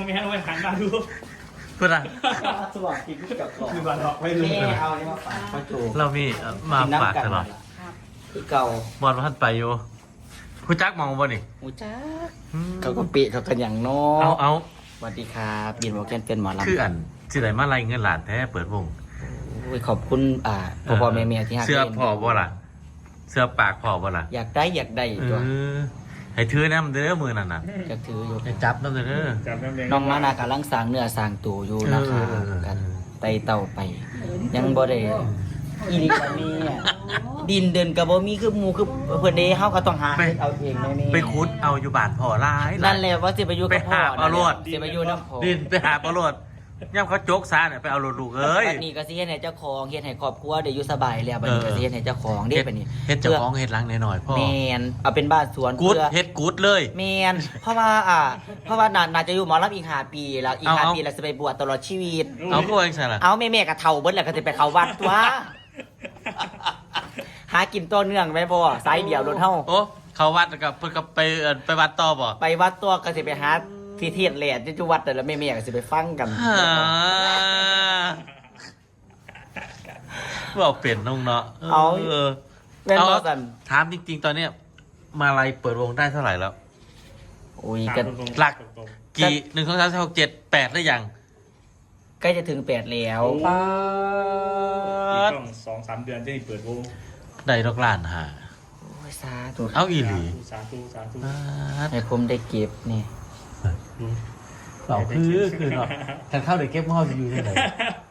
ແມ່ນ ແມ່ນ ຫັນມາດູ ພຸ້ນນະ ສະຫວ່າງກິນຄືເກົ່າ ຄືວ່າເນາະ ໄວ້ເລີຍ ແມ່ເອົານີ້ມາຝາກພໍ່ໂຈ ລາວມີ ເອີ ມາຝາກຕະຫຼອດ ກິນນຳກັນນັ້ນລະ ຄືເກົ່າ ບອດວ່າຫັ້ນໄປຢູ່ ຮູ້ຈັກໝ່ອງບໍ່ນີ້? ຮູ້ຈັກ ອືມ ເຂົາກໍເປະ ເຂົາກໍຫຍັງເນາະ ເອົາ ເອົາ ສະຫວັດດີຄັບ ຍິນດີຕ້ອນຮັບເປັນໝໍລຳ ຄືອັນ ຊິໄດ້ມາໄລ່ເງິນລ້ານແທ້ ເປີດວົງ ໂອ້ຍ ຂອບຄຸນ ອ່າ ພໍ່ໆແມ່ໆທີ່ຮັກ ເຊື່ອພໍ່ບໍ່ລະ? ເຊື່ອປາກພໍ່ບໍ່ລະ? ຢາກໄດ້ ຢາກໄດ້ຕົວະ ເອີ ໃຫ້ຖືນຳເດີມື້ນັ້ນນະ ຢາກຖືຢູ່ ໃຫ້ຈັບນຳເດີ ນ້ອງມານາກຳລັງສ້າງເນື້ອສ້າງໂຕຢູ່ນະຄະ ເອີ ເອີ ເອີ ກໍໄຕ່ເຕົ້າໄປ ຍັງບໍ່ໄດ້ ອີ່ຫຼີລະແມ່ ດິນເດີນກໍບໍ່ມີຄືໝູ່ຄືເພິ່ນເດ້ ເຮົາກໍຕ້ອງຫາເຮັດເອົາເອງແນ່ໆ ໄປຂຸດເອົາຢູ່ບ້ານພໍ່ຫຼາຍໆ ນັ້ນແຫຼະ ວ່າຊິໄປຢູ່ກັບພໍ່ ໄປຫາບເອົາໂລດ ນັ້ນແຫຼະ ຊິໄປຢູ່ນຳພໍ່ ດິນໄປຫາບເອົາໂລດ ຍາມເຂົາຈົກສານີ້ ໄປເອົາໂລດລູກເອີຍ ບັດນີ້ກໍຊິເຮັດໃຫ້ເຈົ້າຂອງ ເຮັດໃຫ້ຄອບຄົວໄດ້ຢູ່ສະບາຍແລ້ວ ບັດນີ້ ເອີ ກໍຊິເຮັດໃຫ້ເຈົ້າຂອງເດ້ ເຮັດ ບັດນີ້ ເຮັດເຈົ້າຂອງ ເຮັດຫຼັງນ້ອຍໆ ພໍ ແມ່ນ ເອົາເປັນບ້ານສວນ ກຸດ ເພື່ອ ເຮັດກຸດເລີຍ ແມ່ນ ເພາະວ່າ ອ່າ ເພາະວ່າໜ້າ ໜ້າຈະຢູ່ໝໍລຳອີກຫ້າປີ ແລ້ວອີກຫ້າປີ ແລ້ວຊິໄປບວດຕະຫຼອດຊີວິດ ເອົາ ຄືວ່າຈັ່ງຊັ້ນລະ ເອົາ ແມ່ໆກໍເຖົ້າເບິດແລ້ວ ກໍຊິໄປເຂົ້າວັດຕົວະ ຫາກິນຕໍ່ເນື່ອງແມ່ນບໍ່ ສາຍດຽວໂລດເຮົາ ໂອ້ ເຂົ້າວັດແລ້ວກໍເພິ່ນກໍໄປ ເອີ ໄປວັດຕໍ່ບໍ່? ໄປວັດຕໍ່ ກໍຊິໄປຫາທີ່ເທດແຫຼດຢູ່ຈຸວັດນັ້ນລະ ແມ່ໆກໍຊິໄປຟັງກັນ ຫາ ເວົ້າເປັນນ້ອງເນາະ ເອີ ເອົາ ແມ່ນບໍ່ ເອົາ ຊັ້ນ ຖາມຈິງໆ ຕອນເນີ້ຍ ມາໄລເປີດວົງໄດ້ເທົ່າໃດແລ້ວ? ໂອ້ຍ ສາມ ກໍ ຕົງໆ ຫຼັກ ຕ- ກີ່ ໜຶ່ງ ສອງ ສາມ ສີ່ ຫ້າ ຫົກ ເຈັດ ແປດ ຫຼືຍັງ? ໃກ້ຈະເຖິງແປດແລ້ວ ໂອ້ ປາດ ອີກຕ້ອງສອງສາມເດືອນຈຶ່ງຊິເປີດວົງ ໄດ້ດອກລ້ານຫ້າ ໂອ້ຍ ສາທຸ ເອົາ ອີ່ຫຼີ ສາທຸ ສາທຸ ສາທຸ ປາດ ໃຫ້ຜົມໄດ້ເກັບແດ່ ອືມ ເອົາ ຄື ຄືເນາະ ຄັນເຂົາໄດ້ເກັບ ເຮົາຊິຢູ່ຈັ່ງໃດ?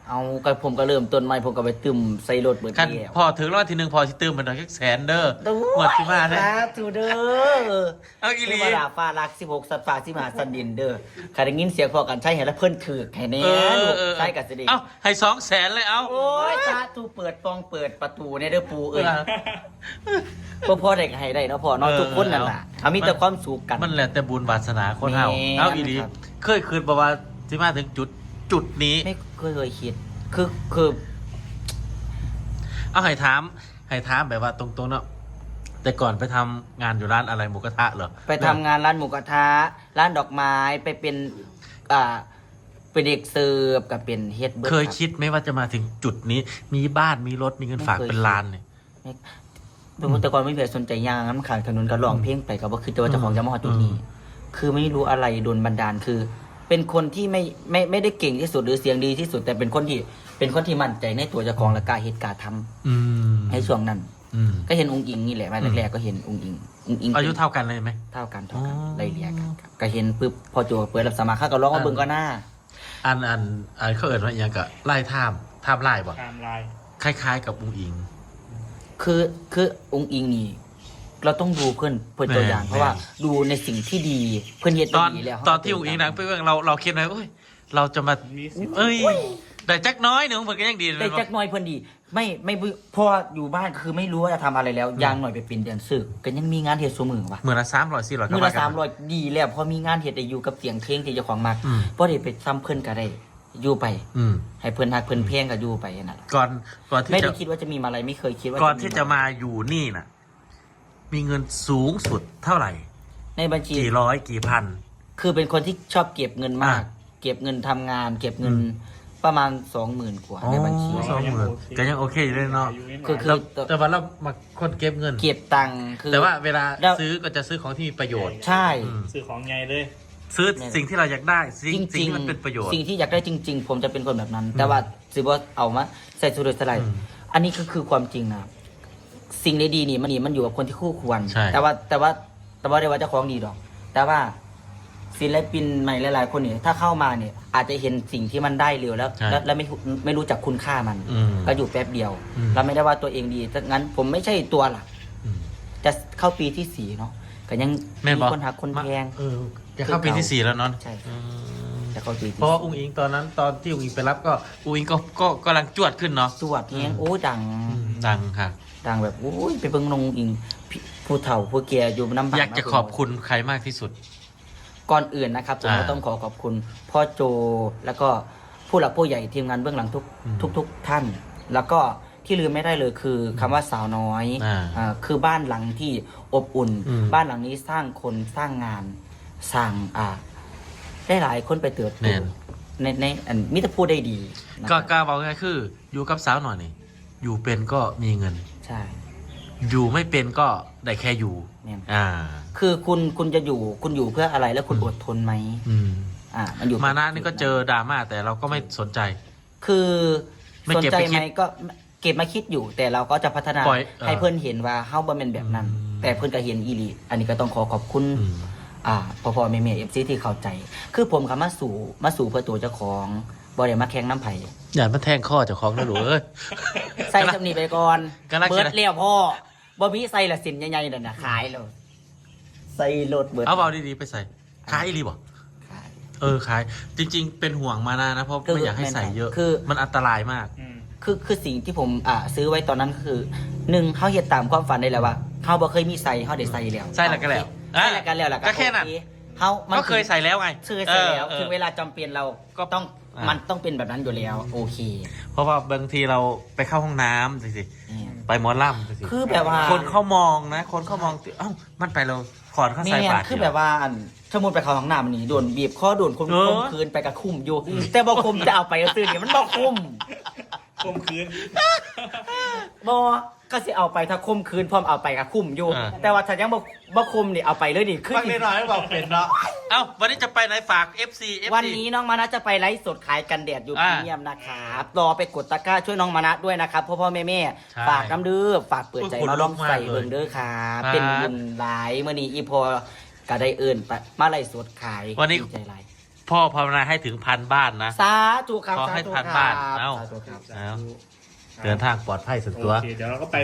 ເອົາ ກໍຜົມກໍເລີ່ມຕົ້ນໃໝ່ ຜົມກໍໄປຕື່ມໃສ່ລົດເບິດ ຄັນ ແລ້ວ ພໍ່ຖືກລາງວັນທີໜຶ່ງ ພໍ່ຊິຕື່ມໃຫ້ດອກຈັກແສນເດີ ໂອ້ຍ ງວດຊິມາເດີ ສາທຸເດີ ເອົາອີ່ຫຼີ ເທວະດາຟ້າລັກສິບຫົກ ສັດຟ້າສິບຫ້າຊັ້ນດິນເດີ ຄັນໄດ້ຍິນສຽງພໍ່ກັນໄຊໃຫ້ລະເພິ່ນຖືກໃຫ້ແດ່ ເອີ ລູກ ເອີ ເອີ ໄຊກໍຊິໄດ້ ເອົາ ໃຫ້ສອງແສນເລີຍ ເອົາ ໂອ້ຍ ສາທຸ ເປີດປ່ອງເປີດປະຕູແດ່ເດີປູເອີຍ ເອີ ບໍ່ພໍໄດ້ກໍໃຫ້ໄດ້ເນາະພໍ່ເນາະ ເອີ ທຸກຄົນນັ້ນລະ ເອົາ ເອົາ ມີແຕ່ຄວາມສຸກກັນ ມັນແລ້ວແຕ່ບຸນວາສະໜາຄົນເຮົາ ແມ່ນ ເອົາອີ່ຫຼີ ຄັບ ເຄີຍຄິດບໍ່ວ່າຊິມາເຖິງຈຸດ ຈຸດນີ້? ໄມ່ເຄີຍຄິດ ຄື ຄື ເອົາ ໃຫ້ຖາມ ໃຫ້ຖາມແບບວ່າຕົງໆເນາະ ແຕ່ກ່ອນໄປທຳງານຢູ່ຮ້ານອາໄລໝູກະທະເຫຼື? ໄປທຳງານຮ້ານໝູກະທະ ຮ້ານດອກໄມ້ ໄປເປັນ ອ່າ ເປັນເດັກເສີບ ກໍເປັນເຮັດເບິດ ເຄີຍຄິດໄໝວ່າຈະມາເຖິງຈຸດນີ້ ມີບ້ານ ມີລົດ ມີເງິນຝາກເປັນລ້ານນີ້? ແຕ່ກ່ອນບໍ່ມີໃຜສົນໃຈ ຍ່າງນຳຂ້າງຖະໜົນ ກໍຮ້ອງເພງໄປ ກໍບໍ່ຄິດວ່າເຈົ້າຂອງຈະມາຮອດຈຸດນີ້ ຄືໄມ່ຮູ້ອາໄລດົນບັນດານ ຄືເປັນຄົນທີ່ໄມ່ ໄມ່ ໄມ່ໄດ້ເກັ່ງທີ່ສຸດ ຫຼື ສຽງດີທີ່ສຸດ ແຕ່ເປັນຄົນທີ່ ເປັນຄົນທີ່ໝັ້ນໃຈໃນຕົວເຈົ້າຂອງ ແລະ ກ້າເຮັດກ້າທຳ ອືມ ໃນຊ່ວງນັ້ນ ອືມ ກໍເຫັນອຸ້ງອິງນີ້ແຫຼະ ມາແລກໆ ອືມ ກໍເຫັນອຸ້ງອິງ ອຸ້ງອິງ ອາຍຸເທົ່າກັນເລີຍໄໝ? ເທົ່າກັນ ເທົ່າກັນ ອໍ ໄລ່ເລ່ຍກັນ ກໍເຫັນປຶບ ພໍໂຈເປີດຮັບສະໝັກ ເຮົາກໍລອງມາເບິ່ງກ່ອນນາ. ອັນ ອັນ ອັນ ເຂົາເອີ້ນວ່າອີ່ຫຍັງ ກໍລາຍທາມ ທາມລາຍບໍ່? ທາມລາຍ ຄ້າຍໆກັບອຸ້ງອິງ ຄື ຄືອຸ້ງອິງນີ້ ເຮົາຕ້ອງດູເພິ່ນ ເພິ່ນຕົວຢ່າງ ແມ່ນ ເພາະວ່າ ແມ່ນ ດູໃນສິ່ງທີ່ດີ ເພິ່ນເຮັດໄດ້ດີແລ້ວ ຕອນທີ່ອຸ້ງອິງດັງປຶ້ງ ເຮົາ ເຮົາຄິດວ່າ ໂອ້ຍ ເຮົາຈະມາ ເອີຍ ໄດ້ຈັກໜ້ອຍໜຶ່ງ ເພິ່ນກໍຍັງດີ ໄດ້ຈັກໜ້ອຍເພິ່ນດີ ໄມ່ ໄມ່ ເພາະວ່າຢູ່ບ້ານກໍຄືໄມ່ຮູ້ວ່າຈະທຳອະໄລແລ້ວ ອືມ ຢ່າງໜ້ອຍໄປເປັນແດນເຊີ ກໍຍັງມີງານເຮັດຊຸມື້ວະ ມື້ລະສາມຮ້ອຍ ສີ່ຮ້ອຍ ມື້ລະສາມຮ້ອຍ ກໍວ່າກັນ ດີແລ້ວ ພໍມີງານເຮັດໄດ້ຢູ່ກັບສຽງເພງທີ່ເຈົ້າຂອງມັກ ອືມ ບໍ່ໄດ້ໄປຊຳເພິ່ນກໍໄດ້ ຢູ່ໄປ ອືມ ໃຫ້ເພິ່ນຮັກເພິ່ນແພງກໍຢູ່ໄປນັ້ນລະ ກ່ອນ ກ່ອນທີ່ ໄມ່ໄດ້ ຈະ ຄິດວ່າຈະມີມາໄລ ໄມ່ເຄີຍຄິດວ່າ ກ່ອນທີ່ຈະມາຢູ່ນີ້ນະ ມີເງິນສູງສຸດເທົ່າໃດ? ໃນບັນຊີ ກີ່ຮ້ອຍ ກີ່ພັນ? ຄືເປັນຄົນທີ່ຊອບເກັບເງິນມາກ ອ່າ ເກັບເງິນທຳງານ ເກັບເງິນ ອືມ ປະມານສອງໝື່ນກວ່າໃນບັນຊີ ໂອ້ ສອງໝື່ນ ກໍຍັງໂອເຄຢູ່ເດເນາະ ຄື ຄື ແຕ່ ແຕ່ວ່າລາວມັກຄົນເກັບເງິນ ເກັບຕັງ ຄື ແຕ່ວ່າເວລາ ແລ້ວ ຊື້ກໍຈະຊື້ຂອງທີ່ມີປະໂຫຍດ ໃຊ່ ອືມ ຊື້ຂອງໃຫຍ່ເລີຍ ຊື້ ແມ່ນ ສິ່ງທີ່ເຮົາຢາກໄດ້ ສິ່ງ ສິ່ງທີ່ມັນເປັນປະໂຫຍດ ສິ່ງທີ່ຢາກໄດ້ຈິງໆ ຜົມຈະເປັນຄົນແບບນັ້ນ ອືມ ແຕ່ວ່າຊິບໍ່ເອົາມາໃສ່ສຸດໂດຍສະຫຼາຍ ອືມ ອັນນີ້ຄື ຄືຄວາມຈິງນະ ສິ່ງດີໆນີ້ ມັນ ນີ້ມັນຢູ່ກັບຄົນທີ່ຄູ່ຄວນ ໃຊ່ ແຕ່ວ່າ ແຕ່ວ່າ ແຕ່ບໍ່ໄດ້ວ່າເຈົ້າຂອງດີດອກ ແຕ່ວ່າສິນລະປິນໃໝ່ຫຼາຍໆຄົນນີ້ ຖ້າເຂົ້າມານີ້ ອາດຈະເຫັນສິ່ງທີ່ມັນໄດ້ເລັວ ແລ້ວ ໃຊ່ ແລ້ວ ແລ້ວໄມ່ ໄມ່ຮູ້ຈັກຄຸນຄ່າມັນ ອືມ ກໍຢູ່ແປັບດຽວ ອືມ ແລ້ວໄມ່ໄດ້ວ່າຕົວເອງດີ ດັ່ງນັ້ນ ຜົມໄມ່ໃຊ່ຕົວຫຼັກ ອືມ ຈະເຂົ້າປີທີສີ່ເນາະ ກໍຍັງ ແມ່ນບໍ່ ມີຄົນຮັກຄົນແພງ ເອີ ຈະເຂົ້າປີທີສີ່ແລ້ວເນາະ ໃຊ່ ອືມ ຈະເຂົ້າປີທີ ເພາະວ່າອຸ້ງອິງຕອນນັ້ນ ຕອນທີ່ອຸ້ງອິງໄປຮັບ ກໍອຸ້ງອິງກໍ ກໍກຳລັງຈວດຂຶ້ນເນາະ ຈວດແຮງ ອືມ ໂອ້ ດັງ ອືມ ດັງຄັກ ດັ່ງແບບ ໂອ້ຍ ໄປເບິ່ງນ້ອງອິງ ຜູ້ເຖົ້າຜູ້ແກ່ຢູ່ນຳບ້ານ ຢາກຈະຂອບຄຸນໃຜມາກທີ່ສຸດ? ກ່ອນອື່ນนะครับ ผม ອ່າ ก็ต้องขอขอบคุณพ่อโจ แล้วก็ผู้หลักผู้ใหญ่ทีมงานเบื้องหลังทุก อืม ทุกๆ ท่าน แล้วก็ที่ลืมไม่ได้เลยคือ อืม คำว่าสาวน้อย อ่า อ่า คือบ้านหลังที่อบอุ่น อืม บ้านหลังนี้สร้างคนสร้างงาน สร้าง อ่า ได้หลายคนไปเติบโต แม่น ใน ในอัน มีแต่ผู้ได้ดีนะ ก็ ครับ ก็เว้าง่ายๆ คืออยู่กับสาวน้อยนี่ อยู่เป็นก็มีเงิน ใช่ อยู่ไม่เป็นก็ได้แค่อยู่ แม่น อ่า คือคุณ คุณจะอยู่ คุณอยู่เพื่ออะไร แล้วคุณ อืม อดทนไหม อืม อ่า มันอยู่ มานะนี่ก็เจอดราม่า แต่เราก็ไม่สนใจ คือ ไม่เก็บ สนใจไหม ไปคิด ก็เก็บมาคิดอยู่ แต่เราก็จะพัฒนา ปล่อย เออ ให้เพิ่นเห็นว่าเฮาบ่แม่นแบบนั้น อืม แต่เพิ่นก็เห็นอีหลี อันนี้ก็ต้องขอขอบคุณ อืม อ่า พ่อๆ แม่ๆ เอฟซี ที่เข้าใจ คือผมก็มาสู้ มาสู้เพื่อตัวเจ้าของ บ่ได้มาแข่งนำไผ ย่านมันแทงคอเจ้าของนะลูกเอ้ย ใส่ส่ำนี้ไปก่อน กำลัง เบิดแล้วพ่อ บ่มีใส่ละเส้นใหญ่ๆ นั่นน่ะ ขายแล้ว ใส่รถเบิด เอา เว้าดีๆ ไปใส่ ขายอีหลีบ่ ขาย เออ ขาย จริงๆ เป็นห่วงมานะนะ เพราะ คือ ไม่อยากให้ใส่เยอะ แม่นครับ คือ มันอันตรายมาก อืม คือ คือสิ่งที่ผม อ่า ซื้อไว้ตอนนั้นก็คือ หนึ่ง เฮาเฮ็ดตามความฝันได้แล้วว่า เฮาบ่เคยมีใส่ เฮาได้ใส่แล้ว ใส่แล้วก็แล้ว ใส่แล้วก็แล้ว แล้วก็ ก็แค่นั้น โอเค เฮา มัน ก็เคยใส่แล้วไง เคยใส่แล้ว เออ เออ ถึงเวลาจำเป็นเรา ก็ ต้อง อ่ะ มันต้องเป็นแบบนั้นอยู่แล้ว โอเค เพราะว่าบางทีเราไปเข้าห้องน้ำจังซี้ อืม ไปหมอลำจังซี้ คือแบบว่า คนเขามองนะ คนเขามอง ใช่ เอ้า มันไปแล้ว ขอนเขาใส่ แม่น บาท คือ เดียว แบบว่า อัน สมมุติไปเข้าห้องน้ำนี่ โดนบีบคอ โดนข่ม เออ ข่มขืนไปก็คุ้มอยู่ อืม แต่บ่ข่ม จะเอาไปซื่อๆ นี่มันบ่คุ้ม ข่มขืน บ่ ก็สิเอาไป ถ้าข่มขืนพร้อมเอาไปก็คุ้มอยู่ อ่า แต่ว่าถ้ายังบ่ บ่ข่มนี่เอาไปเลยนี่ คือ ฟังน้อยๆ บอกเป็นเนาะ เอ้า วันนี้จะไปไหน ฝาก เอฟซี เอฟซี วันนี้น้องมานะจะไปไลฟ์สดขายกันแดดอยู่ อ่า พรีเมียมนะครับ รอไปกดตะกร้าช่วยน้องมานะด้วยนะครับ พ่อๆ แม่ๆ ใช่ ฝากนำเด้อ ฝากเปิดใจ โอ้ย มาลองใส่เบิ่งเด้อครับ ขนลุกมากเลย เป็นบุญหลาย มื้อนี้อีพ่อก็ได้เอิ้นไป มาไลฟ์สดขาย วันนี้ ดีใจหลาย พ่อภาวนาให้ถึงพันบ้านนะ สาธุครับ ขอให้ สาธุ พันบ้าน ครับ เอ้า สาธุครับ เอ้า สาธุ เดินทางปลอดภัยสุดตัว โอเค เดี๋ยวเราก็ไป